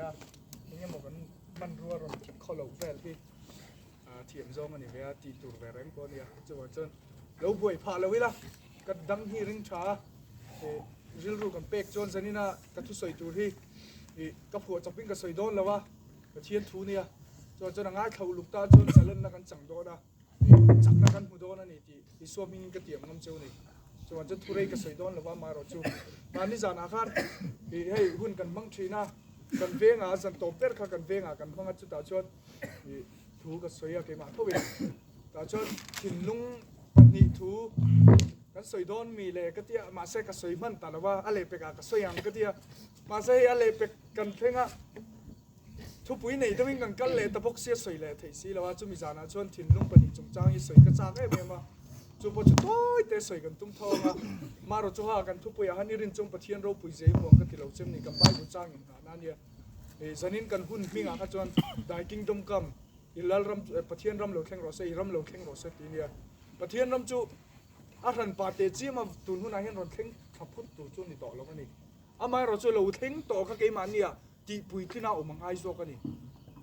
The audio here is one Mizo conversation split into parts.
a, eng emaw kan hmanrua rawn khaw loh vel hi thiam zawng a ni ve a, tih tur ve reng pawh a nia. Chuvang chuan lo buai phah lo ila, ka dang hi ring tha a, rilru kan pek chuan zanina ka thusawi tur hi ka phuah chawpin ka sawi dawn lo a, Pathian thu nia. Chuvang chuan a ngaithla uluk ta chuan zalenna kan chang dawn a. Chakna kan hmu dawn a ni tih Isua hmingin ka tiam ngam cheu a ni. Chuan chu thurei ka sawi dawn lova amaherawh chu mahni zanah khan ih hei hun kan hmang thin a, kan vengah zan tawp ber kha kan vengah kan hmang a chutah chuan ih thu ka sawi a keimah tho in tah chuan thinlung pahnih thu kan sawi dawn mi le ka tia mahse ka sawi hman ta lova a lehpekah ka sawi ang ka tia mahse hei a lehpek kan thleng a. Thupui nei deuhin kan kal leh ta bawk sia sawi leh theih si lo a, chumi zanah chuan thinlung pahnih chungchang hi sawi ka chak em em a, chu pawh chu tawi te sawi kan tum thawng a, marawh chu ha kan thupuiah han i rin chuan Pathian ropui zia i hmuang ka ti lo chem ni kan Bible chang in nghahna ania, hei zanin kan hun hmingah kha chuan Thy kingdom come, i lal ram Pathian ram lo thleng rawh se, i ram lo thleng rawh se tih ania, Pathian ram chu a hran pa teh chiam a tun hunah hian rawn thleng thla phut tur chu a ni tawh lo a ni. Amaherawh chu lo thleng tawh kha keimahnia tih puitlin a awm a ngai zawk a ni.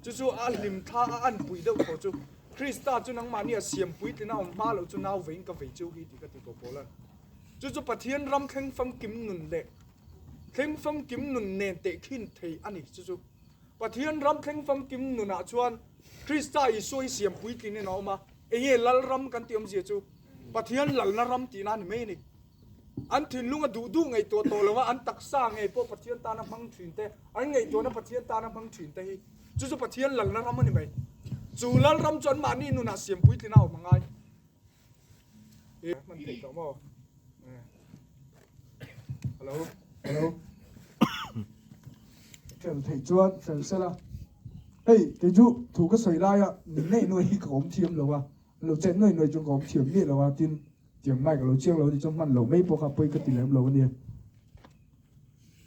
Chu chu a hlim thla a an pui deuh thaw chu Krista chu nangmahnia siam puitlin a awm hma loh chu nau veiin ka vei cheu hi tih ka ti tawh pawl a. Chu chu Pathian ram thleng famkim nun leh thleng famkim nun nen tehkhin thei a ni. Chu chu Pathian ram thleng famkim nunah chuan Krista Isua hi siam puitlinin a awm a. Enge Lalram kan tih awmzia chu Pathian lalna ram tihna a ni mai a ni. An thinlung a duh duh ngaihtuah tawh lo a, an taksa ngei pawh Pathian tana hmang thin te, an ngaihtuahna Pathian tana hmang thin te hi chu chu Pathian lalna ram a ni mai. Chu lal ram chu anmahni nunah siam puitlin a awm a ngai. E hman theih tawh maw? Hello, hello. Fel theih chuan fel sela. Hei, kei chu thu ka sawi laia min neih nuai hi ka awm thiam lo a, lo chet nuai nuai chu ka awm thiam miah lo a, tin, Tiang lai ka lo chiang lo a ni chuan hman loh mai pawh kha pawi ka ti lem lo a nia.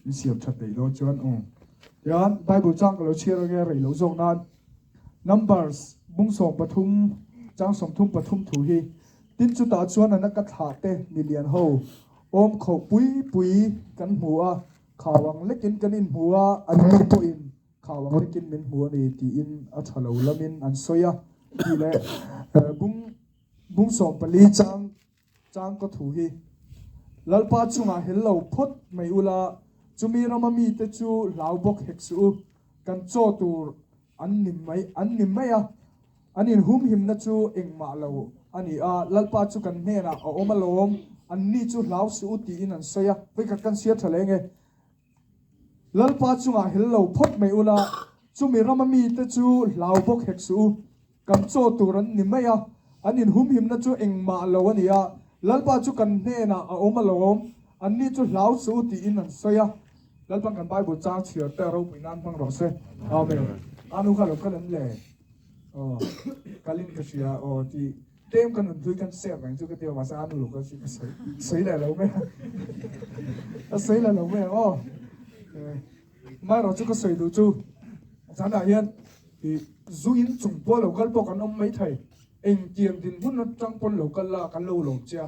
Min siam that theih dawn chuan aw. Tichuan Bible chang ka lo chhiar ange rei lo zawk nan Numbers bung 13 chang 33 thu hi tin chutah chuan an ka thlah te milian ho awm khoh pui pui kan hmu a, khau ang lekin kan inhmu a, an ni pawhin khau ang lekin min hmu a ni tiin a tha lo lamin an sawi a tih leh bung Bung 14 chang chang ka thu hi, Lalpa chungah hel lo phawt mai ula, chumi rama mite chu hlau bawk hek suh u, kan chaw tur an ni mai an ni mai a, an inhumhimna chu engmah lo a ni a, Lalpa chu kan hnenah a awm alawm, anni chu hlau suh u tiin an sawi a, vawikhat kan siar tha leng e. Lalpa chungah hel lo phawt mai ula, chumi rama mite chu hlau bawk hek suh u. Kan chaw tur an ni mai a, an inhumhimna chu engmah lo a ni a, Lalpa chu kan hnenah a awm alawm, anni chu hlau suh u tiin an sawi a. Lalpan kan Bible chang chhiar te a ropui nan hmang rawh se. Amen. Anu kha lo kal em le? Aw, kalin ka hria aw tih. Tlem ka nunpui kan sep reng chu ka ti a, mahse a nu lo kal si ka sawi sawi leh lo mai a, ka sawi leh lo mai ang aw. Amaherawh chu ka sawi duh chu zanah hian ih zu in chung pawh lo kal pawh kan awm mai thei, engtiang dinhmun atang pawn lo kal la kan lo lawm che a,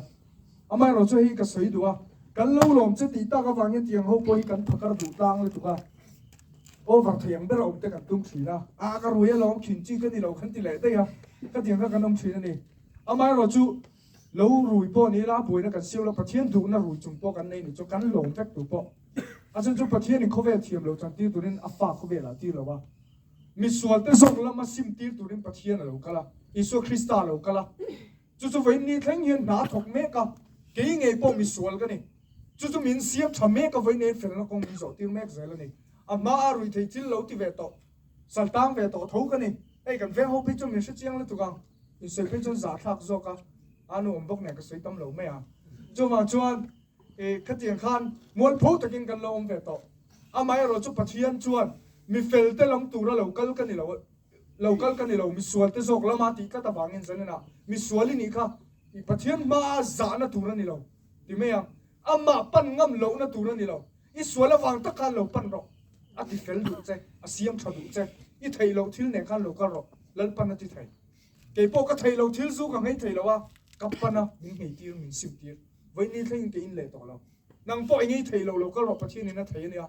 amaherawh chu hei ka sawi duh a, kan lo lawm che tih tak avang hian tiang ho pawh hi kan phakar duh tlang lutuk a. Over thei ang ber a awm te kan tum thin a, a ka rui alawm thin chi ka ni lo kan ti leh daih a, ka tiang kha kan awm thin a ni. Amaherawh chu lo rui pawh ni ila buaina kan siam lo, Pathian duhna rui chung pawh kan nei ni chu kan lawm vek tur pawh. A chhan chu Pathianin khawvel thiam lo chan tir turin a fa khawvel ah tir lo a, misual te zawk lama sim tir turin Pathian a lo kal a, Isua Krista a lo kal a, chu chu vawiin ni thleng hian hna a thawk mek a, kei ngei pawh misual ka ni. Chu chu min siam tha mek a vawiin en felna kawng min zawh tir mek zel a ni. A hma a rui thei thil lo ti ve tawh, sal tang ve tawh tho ka ni. Hei kan veng ho phei chuan min hre chiang lutuk ang, in sawi phei chuan zah thlak zawk a, a nu awm bawk nen ka sawi tam lo mai a. Chuvang chuan i khatiang khan mualpho takin kan lo awm ve tawh. Amaherawh chu Pathian chuan mi fel te lam tura lo kal ka ni lo, lo kal ka ni lo, misual te zawk lama tih tlat avangin zaninah misual i nih kha i Pathian hmaa zahna tur a ni lo. Ti mai ang, amah pan ngam lohna tur a ni lo. I sual avang tak khan lo pan rawh, a ti fel duh che, a siam tha duh che. I theih loh thil nen khan lo kal rawh, Lalpan a ti thei. Kei pawh ka theih loh thil zu ka nghei thei lo a, ka pan a, min nghei tir, min sim tir. Vawiin thlengin ka in leh tawh lo. Nang pawh i nghei thei lo, lo kal rawh, Pathianin a thei a nia.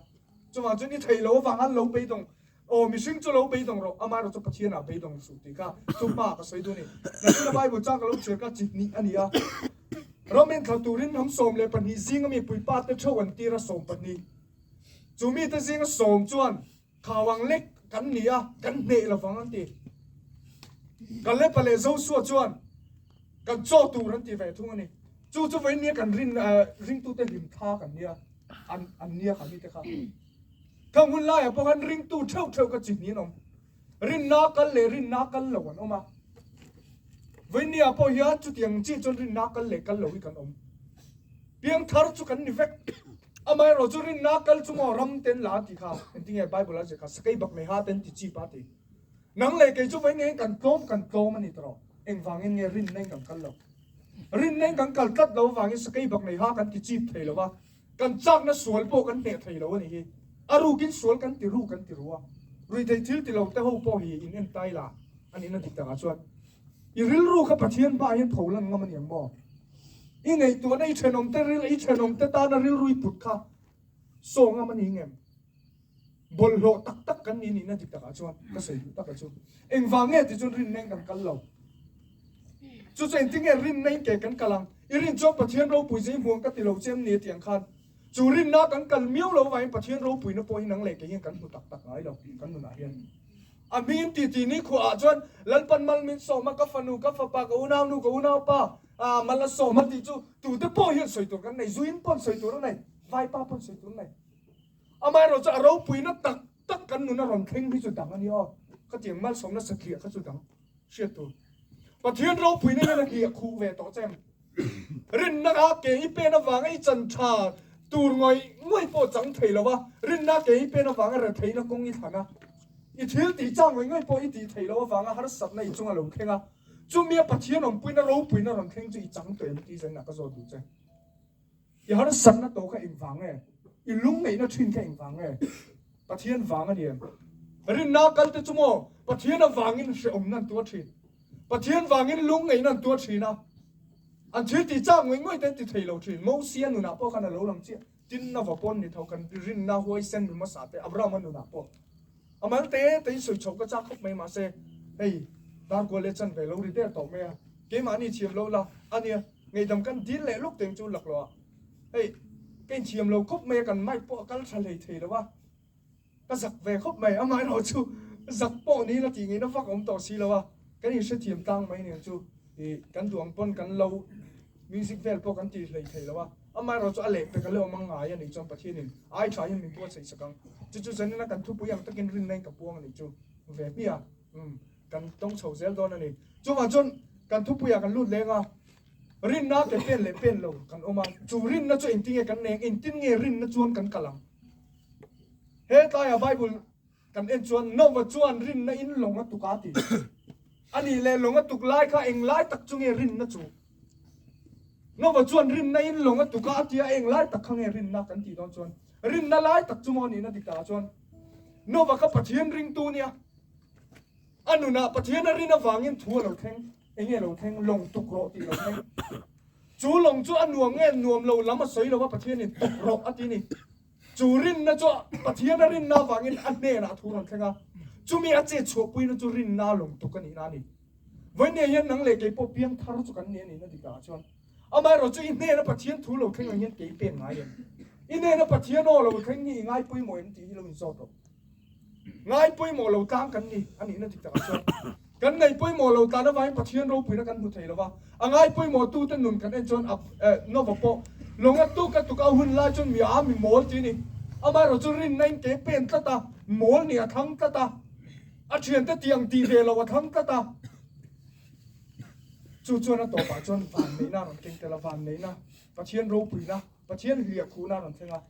Chuvang chuan i theih loh avang khan lo beidawng. Aw mihring chu lo beidawng rawh, amaherawh chu Pathianah beidawng suh tih kha chu hmaah ka sawi duh a ni. Nakin a Bible chang ka lo chhiar kha chi hnih a ni a. Ram enthla turin hnam 12 zinga mi puipa te theuh an tir a 12. Chu mite zinga sawm chuan Khau ang lek kan ni a, kan hneh lovang an ti. Kalepa leh Joshua chuan kan chaw tur an ti ve thung a ni. Chu chu vawiin nia kan rin ringtute hlim thla kan nia, an an nia kha mite kha. Khang hun laiah pawh khan ringtu theuh theuh ka chi hnih an awm. Rinna kal leh rinna kal lo an awm a. Vawiin nia pawh hian chutiang chi chuan rinna kal leh kal lo hi kan awm. Piangthar chu kan ni vek. Amaherawh chu rinna kal chu maw ram ten la tih kha engtinge Bible a ziah kha sakei bak nei ha ten ti chip a ti. Nang leh kei chu vawiin eng kan tlawm kan tlawm a ni tawh engvangin nge rinna in kan kal lo. Rinna in kan kal tlat lo avangin sakei bak nei ha kan ti chip thei lo va, kan chakna sual pawh kan hneh thei lo a ni hi. A rukin sual kan ti ru kan ti ru a, ruihtheih thil ti lo te ho pawh hi in en tai la a nihna dik takah chuan i rilru kha Pathian hmaah hian pho lan ngam a ni ang maw? I ngaihtuahna i thenawmte ril i thenawmte tana rilru i put kha saw ngam a ni ngem? Bawlhhlawh tak tak kan ni nihna dik takah chuan ka sawi duh taka chu engvang nge ti chuan rinna in kan kal lo. Chu chu engtin nge rinna in ke kan kal ang? I rin chuan Pathian ropui zai hmuang ka ti lo che em ni tiang khan chu rinna kan kal miau lo avangin Pathian ropuina pawh hi nang leh kei hian kan hmu tak tak ngai lo kan nunah hian. A hming titi nikhuaah chuan Lalpan mal min sawm a, ka fanu, ka fapa, ka unaunu, ka unaupa, ah mal a sawm a tih chu tute pawh hian sawi tur kan nei, zuin pawn sawi tur a nei, vaipa pawn sawi tur a nei. Amaherawh chu a ropuina tak tak kan nun a rawn thleng hi chu dang a ni aw, khatiang malsawmna satliah kha chu dang hriat tur. Pathian ropuina hian a hliah khuh ve tawh che em? Rinna a ke i pen avanga i chan tha tur ngawih ngawih pawh chang thei lo va, rinna ke i pen avanga retheihna kawng i thlan a, i thil tih chang ngawih ngawih pawh i tih theih loh avanga harsatna i chunga lo thleng a, chumia Pathian awmpuina ropuina rawn thleng chu i chang tawh em tih zanin ah ka zawt duh che. I harsatna tawh kha engvang nge? I lungngeihna thin kha engvang nge? Pathian vang a ni em? Rinna kal te chu maw Pathian avangin hrehawmna an tuar thin. Pathian vangin lungngeihna an tuar thin a, an thil tih chak ngawih ngawih te an ti thei lo thin. Mosia nunah pawh khan a lo lang chiah. Tinna va pawn ni tho kan rinna huaisen mi hmasa te Abrahama nunah pawh a mal te te in sawi chhoh ka chak khawp mai mahse hei darkual leh chan ve lo ri der tawh mai a, keimahni thiam lo la a nia ngaihdam kan dil leh lawk teng chu laklawh ah hei ka inthiam lo khawp mai a kan mic pawh a kal tha hlei thei lo a. Ka zak ve khawp mai, amaherawh chu zak pawh ni la tih ngeina vak a awm tawh si lo a, kan inhrethiam tlang mai nen chu ih kan duh ang pawn kan lo music vel pawh kan tih hlei thei lo a, amaherawh chu a leh pek a leh awm ang ngai a nih chuan Pathianin ai tha hian min buatsaih sak ang, chu chu zanina kan thupui ang takin rinna in ka puang a nih chu ve hmiah umm kan tawng chho zel dawn a ni. Chuvang chuan kan thupuiah kan lut leng a, rinna ke pen leh pen lo kan awm a, chu rinna chu engtin nge kan nei ang, engtin nge rinna chuan kan kal ang? He tlaiah Bible kan en chuan Nova chuan rinna in lawng a tuk a ti. A nih leh lawng a tuk lai kha eng lai tak chu nge rinna chu? Nova chuan rinna in lawng a tuk a a ti a, eng lai tak kha nge rinna kan tih dawn chuan rinna lai tak chu maw nihna dik takah chuan Nova kha Pathian ringtu nia. A nunah Pathian a rin avangin thu a lo thleng, eng nge lo thleng? Lawng tuk rawh tih lo thleng. Chu lawng chu a nuam nge nuam lo lam a sawi lo a, Pathianin tuk rawh a ti ni. Chu rinna chu Pathian a rinna avangin a hnenah thu rawn thleng a, chumi a chet chhuahpuina chu rinna lawng tuk a nihna a ni. Vawinia hian nang leh kei pawh piang thar chu kan ni a nihna dik ah chuan amaherawh chu i hnena Pathian thu lo thleng ang hian kei pek ngai em? I hnena Pathian aw lo thleng hi i ngai pawimawh em tih hi lo inzawt rawh. Ngai pawimawh lo tlang kan ni a nihna dik takah chuan kan ngaih pawimawh lo tlan avangin Pathian ropuina kan hmu thei lo va, a ngai pawimawh tute nun kan en chuan Nova pawh lawnga tuk a tuk a hun lai chuan mi a mi mawl ti a ni. Amaherawh chu rinna in ke pen tlat a, mawl nih a thlang tlat a, a thiante tiang tih ve lo a thlang tlat a, chu chuan a tawpah chuan vanneihna a rawn keng tel a, vanneihna, Pathian ropuina, Pathian hliahkhuhna a rawn thleng a,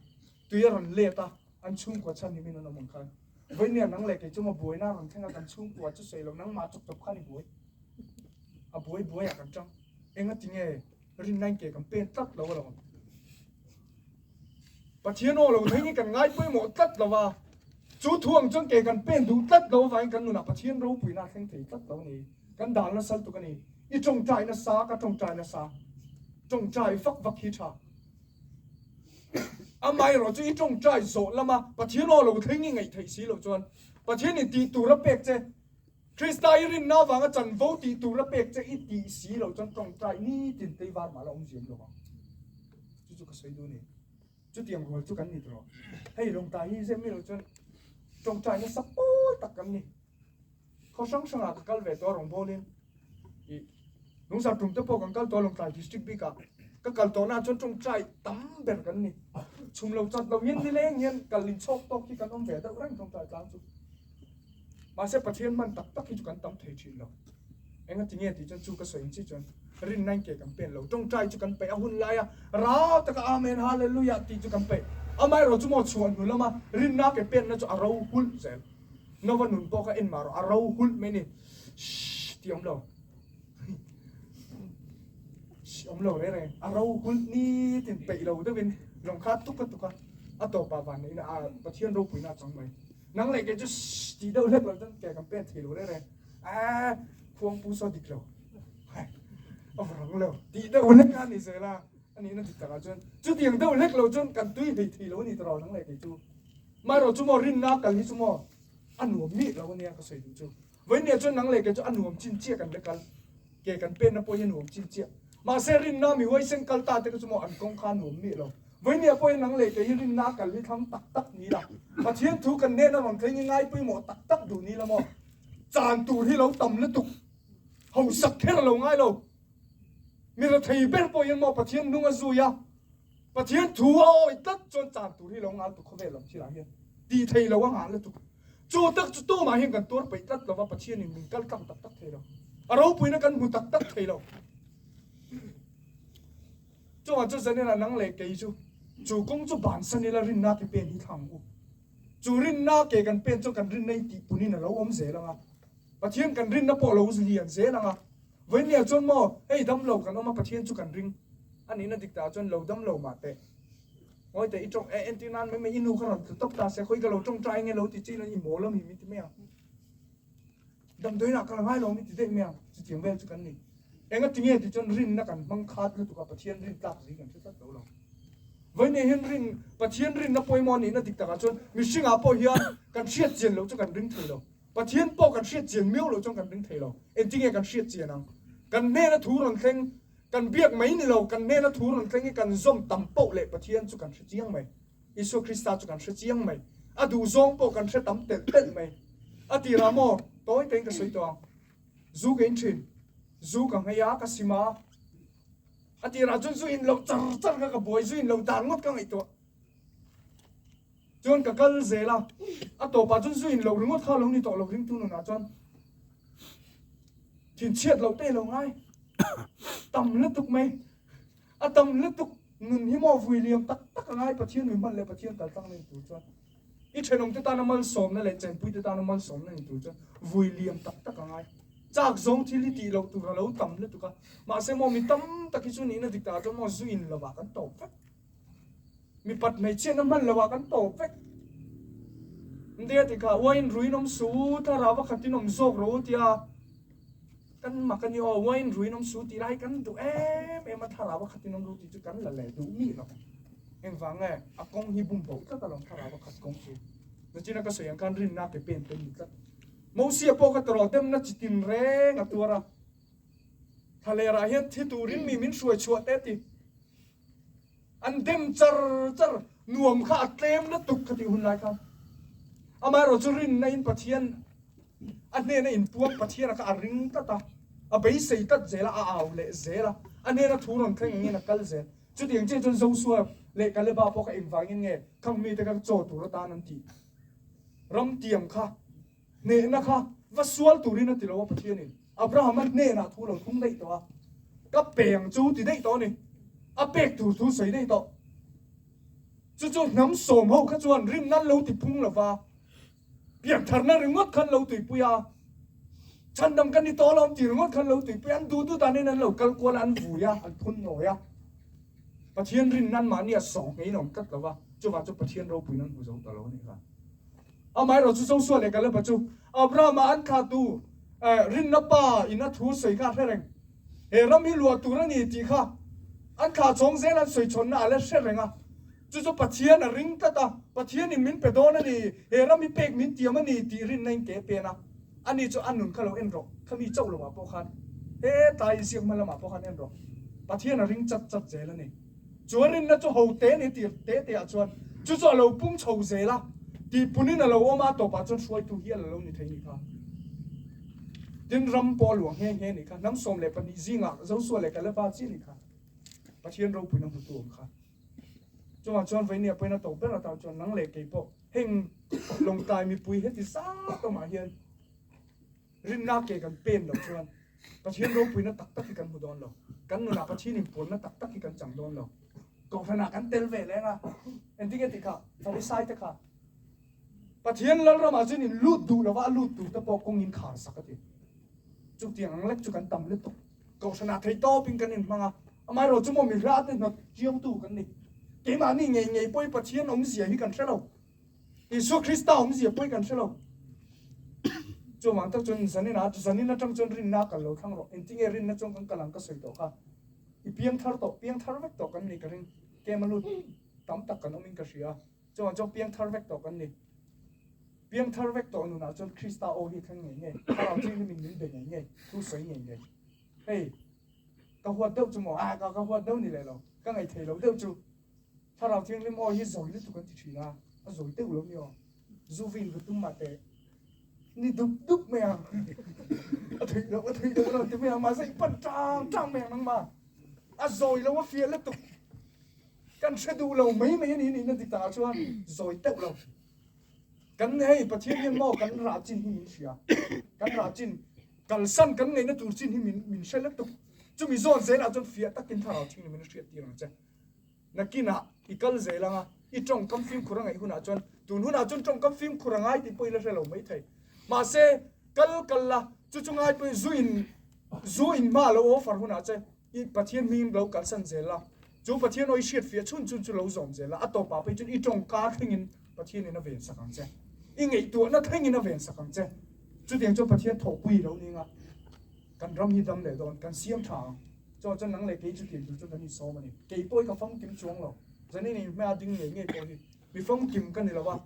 tui a rawn let a. An chhungkua chhan himin an awm ang khan vawinia nang leh kei chu maw buaina a rawn thleng a, kan chhungkua chu sawi lo nangmah chawp chawp khan i buai a buai buai ah kan tang enga tinge rinnain ke kan pen tlat lo alawm Pathian aw lo thleng hi kan ngai pawimawh tlat lo a, chu thu ang chuan ke kan pen duh tlat lo avangin kan nunah Pathian ropuina a thleng thei tlat lo a ni, kan dal nasa lutuk a ni, i tawngtai nasa ka tawngtai nasa tawngtai vak vak hi tha. Amaherawh chu i tawngtai zawh lama Pathian aw lo thleng i ngaih theih si loh chuan Pathianin tih tur a pek che, Krista i rinna avanga chanvo tih tur a pek che i tih si loh chuan tawngtai nitin tei var mah la awm ziam lo vang. Chu chu ka sawi duh a ni. Chutiang rual chu kan ni tawh. Hei lawngtai hi zem milo chuan tawngtai nasa pawl tak kan ni. Khaw hrang hrangah ka kal ve tawh a rawngbawlin i Lungzar tum te pawh kan kal tawh a Lawngtlai district bikah ka kal tawh naah chuan tawngtai tam ber kan ni. Chhum lo chat lo hian nileng hian kal inchhawk tawk hi kan awm ve deuh reng tawngtai tlang chu. Mahse Pathian hman tak tak hi chu kan tam thei thin lo. Enga ti nge tih chuan chu ka sawi ang chiah chuan rinna in ke kan pen lo. Tawngtai chu kan peih a hun laia rau taka Amen Hallelujah tih chu kan peih. Amaherawh chu maw chhuah hnu lama rinna ke penna chu a ro hulh zel. Nova nun pawh kha en mah rawh a ro hulh mai ni. Shh tih awm lo. Shh awm lo reng reng. A ro hulh nitin peih lo deuhin lawng kha a tuk a tuk a, a tawpah van neihna a Pathian ropuina a chang mai. Nang leh kei chu shh tih deuh hlek lo chuan ke kan pen thei lo reng reng. Aaa khuangpu saw dik lo. A vang lo tih deuh hlek a ni zel a. A nihna dik takah chuan chutiang deuh hlek lo chuan kan tui hlei thei lo a ni tawh nang leh kei chu. Maherawh chu maw rinna kal hi chu maw a nuam miah lo a nia ka sawi duh chu. Vawinia chuan nang leh kei chu a nuam chin chiah kan la kal. Ke kan penna pawh hi a nuam chin chiah. Mahse rinna mi huaisen kal ta te kha chu maw an kawng kha a nuam miah lo. Vawinia pawh hi nang leh kei hi rinna kal hi thlang tak tak ni la. Pathian thu kan nen a rawn thleng hi ngai pawimawh tak tak duh ni la maw. Chan tur hi lo tam lutuk. Hausak kher a lo ngai lo. Mi rethei ber pawh hian maw Pathian hnung a zui a, Pathian thu a awih tlat chuan chan tur hi lo ngal tu khawvel lam thilah hian tih thei lo a ngah lutuk. Chu tak chu tumah hian kan tuar peih tlat lova Pathianin min kal tlang tak tak thei lo. A ropuina kan hmu tak tak thei lo. Chungah chu Zanela nang leh kei chu chu kawng chu bansan ila rinna ke pen hi thlang u. Chu rinna ke kan pen chuan kan rinna in tihpunin a lo awm zel ang a. Pathian kan rinna pawh a lo lian zel ang a. Vawinia chuan maw, hei dam lo kan awm a, Pathian chu kan ring a nihna dik tah chuan lo dam lo mah teh. Ngawi teh i tawng e, entir nan mai mai i nu kha rawn tlu tawp ta se, khawi ka lo tawngtai nge lo ti chi in i mawl ami min ti mai ang. Damdawiinah ka la ngai lo mi ti daih mai ang, chutiang vel chu kan ni. Enga ti nge ti chuan rinna kan hmang khat lutuk a, Pathian rin tlak zing kan hre tlat lo lo. Vawinia hian rin, Pathian rinna pawimawh a nihna dik takah chuan mihringah pawh hian kan hriat chian loh chu kan ring thei lo. Pathian pawh kan hriat chian miau loh chuan kan ring thei lo. Engtinge kan hriat chian ang? Kan hnena thu rawn thleng, kan biak mai ni lo, kan hnena thu rawn thleng hi kan zawm tam poh leh Pathian chu kan hre chiang mai. Isua Krista chu kan hre chiang mai. A duhzawng pawh kan hre tam telh telh mai. A tirah maw? Tawi tein ka sawi tawh ang. Zu ka in thin. Zu ka nghei a, ka sim a. A tirah chuan zu in loh char char kha ka buai, zu in loh dan ngawt ka ngaihtuah. Chuan ka kal zel a, a tawpah chuan zu in loh ringawt kha lo ni tawh lo ringtu nunah chuan thinchhiat loh te lo ngai tam lutuk mai, a tam lutuk nun hi maw vui liam tak tak a ngai Pathian mi hman leh Pathian kal tlang nei tur chuan i thenawm te tana malsawmna leh chenpui te tana malsawmna ni tur chuan vui liam tak tak a ngai. Chak zawng thil hi tih loh tur a lo tam lutuk a, mahse maw mi tam tak hi chu nihna dik takah chuan maw zu in lovah kan tawp vek. Mipat hmeichhiatna hman lo ah kan tawp vek. India ti kha wine ruin awm su u, thlarau a khatin awm zawk rawh u tia kan mak a ni aw, wine ruin awm su tih lai kan duh em em a, thlarau a khatin awm ru tih chu kan la leh duh mi lo. Engvang nge a kawng hi bum bo tlat alawm thlarau a khat kawng chu. Nachina ka sawi ang khan rinna ke pen te ni tlat. Mosia pawh kha tawrh demna chitin reng a tuar a, thlalerah hian thi turin mi min hruai chhuah te ti. An dem char char, nuam kha a tlem lutuk kha tih hun lai khan. Amaherawh chu rinna in Pathian a hnena inpuang Pathiana kha a ring tlat a, a beisei tlat zel a, a au leh zel a, a hnena thu rawn thleng angin a kal zel. Chutiang chiah chuan Josua leh Kaleba pawh kha engvangin nge khang mite kha chaw tur atan an tih? Ramtiang kha Hnehna kha va sual turin a ti lo a Pathianin Abraham-a hnenah thu lo thung daih tawh a, ka peng chu ti daih tawh a ni, a pek tur thu sawi daih tawh. Chu chu hnam sawm ho kha chuan rinna an lo ti phung lo va, piantharna ringawt khan lo tuipui a, chhandam ka ni tawh alawm tih ringawt khan lo tuipui a, an duh duh danin an lo kal kual a, an vui a, an phun nawi a. Pathian rinna an mahni a sawh ngeiin a awm tlat lo va, chuvang chu Pathian ropuiin an hmu zo ta lo a nih kha. Amaherawh chu Josua leh Kaleba chu Abrahama an thlahtu rinna pa in a thu sawi kha a hre reng. He ram hi luah tur a ni tih kha an thlah chhawng zel an sawi chhawnna a la hre reng a. Chu chu Pathian a ring tlat a, Pathianin min pe dawn a ni, he ram hi pek min tiam a ni tih rinna in ke pen a. Ani chu a nun kha lo en rawh, khami chauh lovah pawh khan, hetlai insiak hma lamah pawh khan en rawh. Pathian a ring chat chat zel a ni. Chu a rinna chu ho te ni tir te te ah chuan chu chu a lo pung chho zel a, tihpunin a lo awm a, a tawpah chuan hruaitu hial a lo ni thei ni kha. Tin, ram pawh a luah nghe nghe ni kha, hnam 12 zingah Joshua leh Kaleba chiah ni kha Pathian ropuina hmutu awm kha. Chungah chuan Vainia pawhin a tawp ber atan chuan nang leh kei pawh heng Lawngtlai mipui heti zat awmah hian Rinna ke kan pen loh chuan Pathian ropuina tak tak hi kan hmu dawn lo. Kan nunah Pathian inpuanna tak tak hi kan chang dawn lo. Kohhranah kan tel ve leng a, engtin nge tih kha Farisai te kha Pathian Lalramah chuan in lut duh lova a lut tur te pawh kawng in khar sak a ti. Chutiang ang lek chu kan tam lutuk. Kohhranah thei tawpin kan inhmang a, amaherawh chu maw mihra te hnawt chiangtu kan ni. Keimahni ngei ngei pawhin Pathian awmzia hi kan hre lo. Isua Krista awmzia pawh hi kan hre lo. Chuvang tak chuan zanin ah zanin atang chuan rinna a kal lo thlang rawh. Engtin nge rinna chuan kan kal ang ka sawi tawh kha. I piang thar tawh, piang thar vek tawh kan ni ka ring. Kem a lut tam tak kan awmin ka hria. Chuvang chuan piang thar vek tawh kan ni. Piang thar vek tawh nunah chuan Krista aw hi thleng ngei ngei, Thlarau Thianghlimin min be ngei ngei, thu sawi ngei ngei. Hei, ka huat deuh chu maw? Ah, ka huat deuh ni leh lo. Ka ngaithei lo deuh chu. Thlarau Thianghlim aw hi zawi lutuk an ti thin a, a zawi deuh lo ni aw. Zu vin va tum mah teh ni dup dup mai ang. A theih loh, a theih loh lo ti mai ang, mahse i pan tang tang mai ang nangmah. A zawi lo, a fiah lutuk. Kan hre duh lo mai mai a ni nihna dik takah chuan zawi deuh lo. Kan hei Pathian hian maw kan rah chin hi min hria. Kan rah chin, kalsan kan ngaihna tur chin hi min min hre lutuk. Chumi zawn zelah chuan fiah takin Thlarau Thianghlim in a hriat tir ang che. Nakinah i kal zel ang a, i tawngkam fimkhur a ngaih hunah chuan tun hunah chuan tawngkam fimkhur a ngai tih pawh i la hre lo maithei. Mahse, kal kal la, chu chu ngai pawhin zu in zu in hma a lo offer hunah che i Pathian hmingin lo kalsan zel la, chu Pathian aw i hriat fiah chhun chhun chu lo zawm zel la, a tawpah phei chuan i tawngka thlengin Pathianin a ven sak ang che, i ngaihtuahna thlengin a ven sak ang che. Chutiang chuan Pathian thawhpui i lo ning a, kan ram hi dam leh dawn, kan siam tha ang. Chuan chuan nang leh kei chu tih tur chu kan insawm a ni. Kei pawh hi ka famkim chuang lo. Zanin in hmel a ding ngei ngei pawh hi mi famkim ka ni lo a.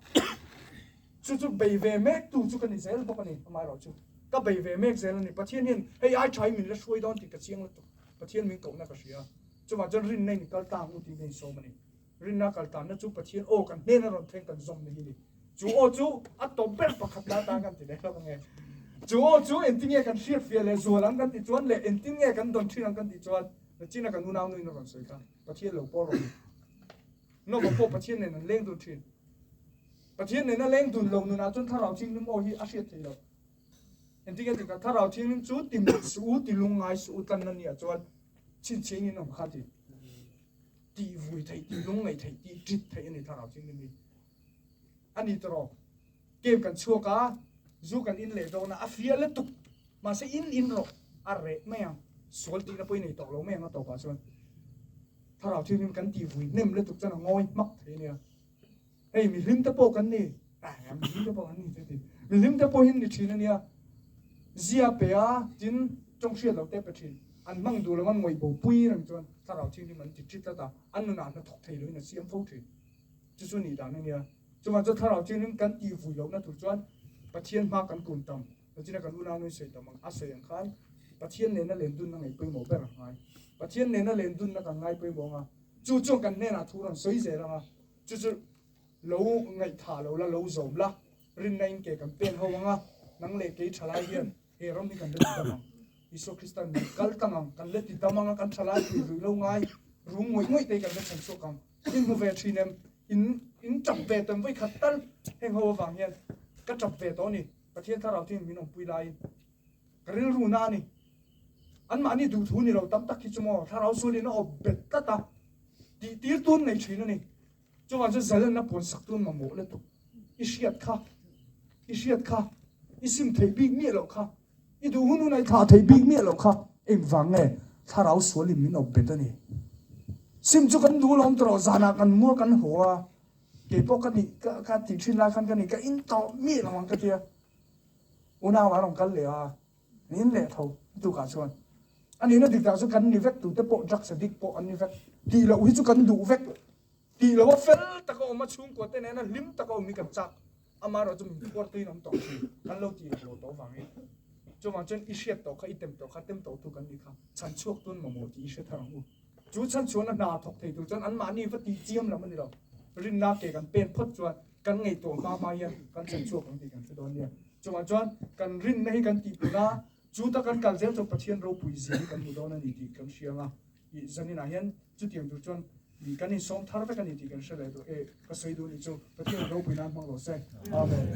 Chu chu bei ve mek tu chu ka ni zel bawk a ni. Amaherawh chu ka bei ve mek zel a ni. Pathian hian hei ai tha hi min la hruai dawn tih ka chiang lutuk. Pathian min kohna ka hria. Chuvang chuan rinna in kal tlang u tih ka insawm a ni. Rinna kal tanna chu Pathian aw kan hnena rawn thleng kan zawmna hi a ni. Chu aw chu a tawp ber pakhat la atan kan ti leh hlauh ange. Chu aw chu engtin nge kan hriat fiah leh zual ang kan tih chuan leh engtin nge kan dawn thin ang kan tih chuan nachina kan unau nuin a rawn sawi kha Pathian lo pawh rawn Nova pawh Pathian nen an leng dun thin. Pathian nena leng dun lo nunah chuan Thlarau Thianghlim aw hi a hriat theih loh. Engtin nge tikah Thlarau Thianghlim chu ti mit suh u, ti lungngai suh u tlanna nia chuan chhinchhiah in awm kha ti. Tih vui theih, tih lungngaih theih, tih ṭit theih a ni Thlarau Thianghlim hi. A ni tawh Game kan chhuak a, zu kan in leh dawn a, a fiah lutuk. Mahse in in rawh, a reh mai ang. Sual tihna pawh i nei tawh lo mai ang a tawpah chuan. Thlarau Thianghlim kan tih vui hnem lutuk chuan a ngawi hmak thei a nia. Hei mihlim te pawh kan ni, ah mihlim te pawh kan ni te ti. Mihlim te pawh hi an ni thin a nia. Zia pe a, tin tawng hriat loh te pe thin. An hmang duh lo an ngawih bo pui reng chuan Thlarau Thianghlim an ti ṭi tlat a, an nunah hna thawk thei loin a siam fo thin. Chu chu nih dan a nia. Chuvang chuan Thlarau Thianghlim kan tih vui lohna tur chuan Pathian hma kan kun tam. Nachina kan unau nui sawi tam ang a sawi ang khan Pathian nena len dunna ngaih pawimawh ber a ngai. Pathian nena len dunna kan ngai pawimawh ang a, chu chuan kan hnenah thu rawn sawi zel ang a, chu chu lo ngaihthah lo la, lo zawm la, rinna in ke kan pen ho ang a, nang leh kei thalai hian he ram hi kan la ti dam ang. Isua Kristan min kal tlang ang, kan la ti dam ang a, kan thalai pui rui lo ngai, rum ngawih ngawih te hi kan la chhan chhuak ang. In hmu ve thin em? In in tap ve tawh em? Vawi khat tal heng ho avang hian ka tap ve tawh a ni. Pathian Thlarau Thianghlim min awmpui laiin ka rilru na a ni. Anmahni duhthu ni lo tam tak hi chu maw Thlarau sualin a awp bet tlat a, tih tir tun nei thin a ni. Chuvang chuan zalenna puan sak tun mamawh lutuk. I hriat kha, i hriat kha, i sim theih bik miah loh kha. I duh hun hun a i thlah theih bik miah loh kha engvang nge thlarau sualin min awp bet a ni. Sim chu kan duh lawm tawh zanah kan mua kan haw a, kei pawh ka nih ka ka tih thin lai khan ka nih ka in tawh miah lo ang ka tia. Unau a rawn kal leh a, min in leh tho tukah chuan. A nihna dik tak chu kan ni vek tute pawh drugs addict pawh an ni vek tih loh hi chu kan duh vek. Tih lo a fel taka awm a chhungkua te nena hlim taka awm hi kan chak. Amaherawh chu min phuar tuin awm tawh thin kan lo tih lo tawh avangin chuvang chuan i hriat tawh kha i tem tawh kha tem tawh tu kan nih kha chhan chhuak tun mamawh tih i hre thar ang u. Chu chhan chhuahna hna thawk thei tur chuan anmahni va tih chiam lam a ni lo. Rinna ke kan pen phawt chuan kan ngaihtuah hma hma hian kan chhan chhuak ang tih kan hre dawn nia. Chuvang chuan kan rinna hi kan tih pun a, chu ta kan kal zel chuan Pathian ropui zia hi kan hmu dawn a ni tih kan hria ang a. I zaninah hian chutiang tur chuan kan insawm thar vek a ni tih kan hre leh duh e. Ka sawi duh ni chu Pathian ropui nan hmang rawh se. Amen.